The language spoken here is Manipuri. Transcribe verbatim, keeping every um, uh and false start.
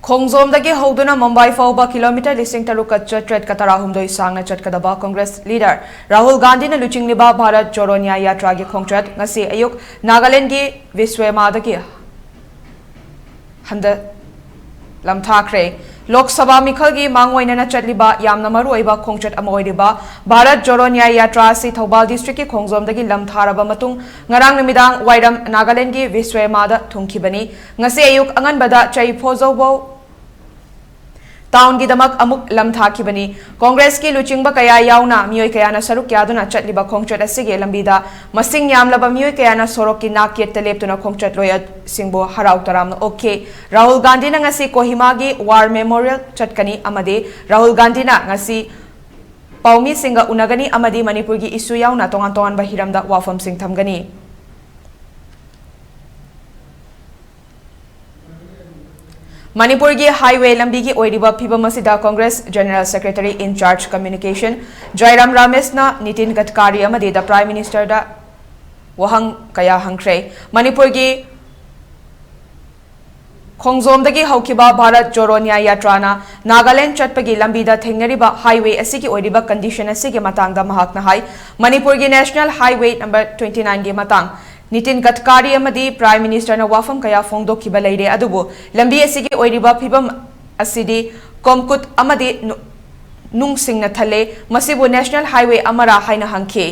ꯈꯣꯡꯖꯣꯝꯗꯒꯤ ꯍꯧꯗꯨꯅ ꯃꯨꯝꯕꯥꯏ ꯐꯥꯎꯕ ꯀꯤꯂꯣꯃꯤꯇꯔ ꯂꯤꯁꯤꯡ ꯇꯔꯨꯛꯀ ꯆꯥꯇ꯭ꯔꯦꯠꯀ ꯇꯔꯥꯍꯨꯝꯗꯣꯏ ꯁꯥꯡꯅ ꯆꯠꯀꯗꯕ ꯀꯣꯡꯒ꯭ꯔꯦꯁ ꯂꯤꯗꯔ ꯔꯥꯍꯨꯜ ꯒꯥꯟꯙꯤꯅ ꯂꯨꯆꯤꯡꯂꯤꯕ ꯚꯥꯔꯠ ꯖꯣꯔꯣ ꯅ꯭ꯌꯥꯌ ꯌꯥꯇ꯭ꯔꯥꯒꯤ ꯈꯣꯡꯆꯠ ꯉꯁꯤ ꯑꯌꯨꯛ ꯅꯥꯒꯥꯂꯦꯟꯗꯒꯤ ꯕꯤꯁ꯭ꯋꯦꯃꯥꯗꯒꯤ ꯍꯟꯗ ꯂꯝꯊꯥꯈ꯭ꯔꯦ꯫ ꯂꯣꯛ ꯁꯚꯥ ꯃꯤꯈꯜꯒꯤ ꯃꯥꯡꯑꯣꯏꯅꯅ ꯆꯠꯂꯤꯕ ꯌꯥꯝꯅ ꯃꯔꯨꯑꯣꯏꯕ ꯈꯣꯡꯆꯠ ꯑꯃ ꯑꯣꯏꯔꯤꯕ ꯚꯥꯔꯠ ꯖꯣꯔꯣ ꯅ꯭ꯌꯥꯌ ꯌꯥꯇ꯭ꯔꯥ ꯑꯁꯤ ꯊꯧꯕꯥꯜ ꯗꯤꯁꯇ꯭ꯔꯤꯛꯀꯤ ꯈꯣꯡꯖꯣꯝꯗꯒꯤ ꯂꯝꯊꯥꯔꯕ ꯃꯇꯨꯡ ꯉꯔꯥꯡ ꯅꯨꯃꯤꯗꯥꯡ ꯋꯥꯏꯔꯝ ꯅꯥꯒꯥꯂꯦꯟꯗꯒꯤ ꯕꯤꯁ꯭ꯋꯦꯃꯥꯗ ꯊꯨꯡꯈꯤꯕꯅꯤ꯫ ꯉꯁꯤ ꯑꯌꯨꯛ ꯑꯉꯟꯕꯗ ꯆꯩꯐꯣꯖꯧꯕꯧ ꯇꯥꯎꯟꯒꯤꯗꯃꯛ ꯑꯃꯨꯛ ꯂꯝ ꯊꯥꯈꯤꯕꯅꯤ꯫ ꯀꯣꯡꯒ꯭ꯔꯦꯁꯀꯤ ꯂꯨꯆꯤꯡꯕ ꯀꯌꯥ ꯌꯥꯎꯅ ꯃꯤꯑꯣꯏ ꯀꯌꯥꯅ ꯁꯔꯨꯛ ꯌꯥꯗꯨꯅ ꯆꯠꯂꯤꯕ ꯈꯣꯡꯆꯠ ꯑꯁꯤꯒꯤ ꯂꯝꯕꯤꯗ ꯃꯁꯤꯡ ꯌꯥꯝꯂꯕ ꯃꯤꯑꯣꯏ ꯀꯌꯥꯅ ꯁꯣꯔꯣꯛꯀꯤ ꯅꯥꯛ ꯌꯦꯠꯇ ꯂꯦꯞꯇꯨꯅ ꯈꯣꯡꯆꯠ ꯂꯣꯏꯌꯠꯁꯤꯡꯕꯨ ꯍꯔꯥꯎ ꯇꯔꯥꯝꯅ ꯑꯣꯛꯈꯤ꯫ ꯔꯥꯍꯨꯜ ꯒꯥꯟꯙꯤꯅ ꯉꯁꯤ ꯀꯣꯍꯤꯃꯥꯒꯤ ꯋꯥꯔ ꯃꯦꯃꯣꯔꯤꯌꯦꯜ ꯆꯠꯀꯅꯤ ꯑꯃꯗꯤ ꯔꯥꯍꯨꯜ ꯒꯥꯟꯙꯤꯅ ꯉꯁꯤ ꯄꯥꯎꯃꯤꯁꯤꯡꯒ ꯎꯅꯒꯅꯤ ꯑꯃꯗꯤ ꯃꯅꯤꯄꯨꯔꯒꯤ ꯏꯁꯨ ꯌꯥꯎꯅ ꯇꯣꯉꯥꯟ ꯇꯣꯉꯥꯟꯕ ꯍꯤꯔꯝꯗ ꯋꯥꯐꯝꯁꯤꯡ ꯊꯝꯒꯅꯤ꯫ ꯃꯅꯤꯄꯨꯔꯒꯤ ꯍꯥꯏꯋꯦ ꯂꯝꯕꯤꯒꯤ ꯑꯣꯏꯔꯤꯕ ꯐꯤꯕꯝ ꯑꯁꯤꯗ ꯀꯣꯡꯒ꯭ꯔꯦꯁ ꯖꯦꯅꯔꯦꯜ ꯁꯦꯀ꯭ꯔꯦꯇꯔꯤ ꯏꯟ ꯆꯥꯔꯖ ꯀꯝꯃ꯭ꯌꯨꯅꯤꯀꯦꯁꯟ ꯖꯥꯏꯔꯥꯝ ꯔꯥꯃꯦꯁꯅ ꯅꯤꯇꯤꯟ ꯒꯗꯀꯥꯔꯤ ꯑꯃꯗꯤ ꯗ ꯄ꯭ꯔꯥꯏꯝ ꯃꯤꯅꯤꯁꯇꯔꯗ ꯋꯥꯍꯪ ꯀꯌꯥ ꯍꯪꯈ꯭ꯔꯦ꯫ ꯃꯅꯤꯄꯨꯔꯒꯤ ꯈꯣꯡꯖꯣꯝꯗꯒꯤ ꯍꯧꯈꯤꯕ ꯚꯥꯔꯠ ꯖꯣꯔꯣ ꯅ꯭ꯌꯥꯌ ꯌꯥꯇ꯭ꯔꯥꯅ ꯅꯥꯒꯥꯂꯦꯟꯗ ꯆꯠꯄꯒꯤ ꯂꯝꯕꯤꯗ ꯊꯦꯡꯅꯔꯤꯕ ꯍꯥꯏꯋꯦ ꯑꯁꯤꯒꯤ ꯑꯣꯏꯔꯤꯕ ꯀꯟꯗꯤꯁꯟ ꯑꯁꯤꯒꯤ ꯃꯇꯥꯡꯗ ꯃꯍꯥꯛꯅ ꯍꯥꯏ, ꯃꯅꯤꯄꯨꯔꯒꯤ ꯅꯦꯁꯅꯦꯜ ꯍꯥꯏꯋꯦ ꯅꯝꯕꯔ ꯇ꯭ꯋꯦꯟꯇꯤ ꯅꯥꯏꯟꯒꯤ ꯃꯇꯥꯡ ꯅꯤꯇꯤꯟ ꯒꯗꯀꯥꯔꯤ ꯑꯃꯗꯤ ꯄ꯭ꯔꯥꯏꯝ ꯃꯤꯅꯤꯁꯇꯔꯅ ꯋꯥꯐꯝ ꯀꯌꯥ ꯐꯣꯡꯗꯣꯛꯈꯤꯕ ꯂꯩꯔꯦ, ꯑꯗꯨꯕꯨ ꯂꯝꯕꯤ ꯑꯁꯤꯒꯤ ꯑꯣꯏꯔꯤꯕ ꯐꯤꯕꯝ ꯑꯁꯤꯗꯤ ꯀꯣꯝꯀꯨꯠ ꯑꯃꯗꯤ ꯅꯨ-, ꯅꯨꯡꯁꯤꯡꯅ ꯊꯜꯂꯦ꯫ ꯃꯁꯤꯕꯨ ꯅꯦꯁꯅꯦꯜ ꯍꯥꯏꯋꯦ ꯑꯃꯔꯥ ꯍꯥꯏꯅ ꯍꯪꯈꯤ꯫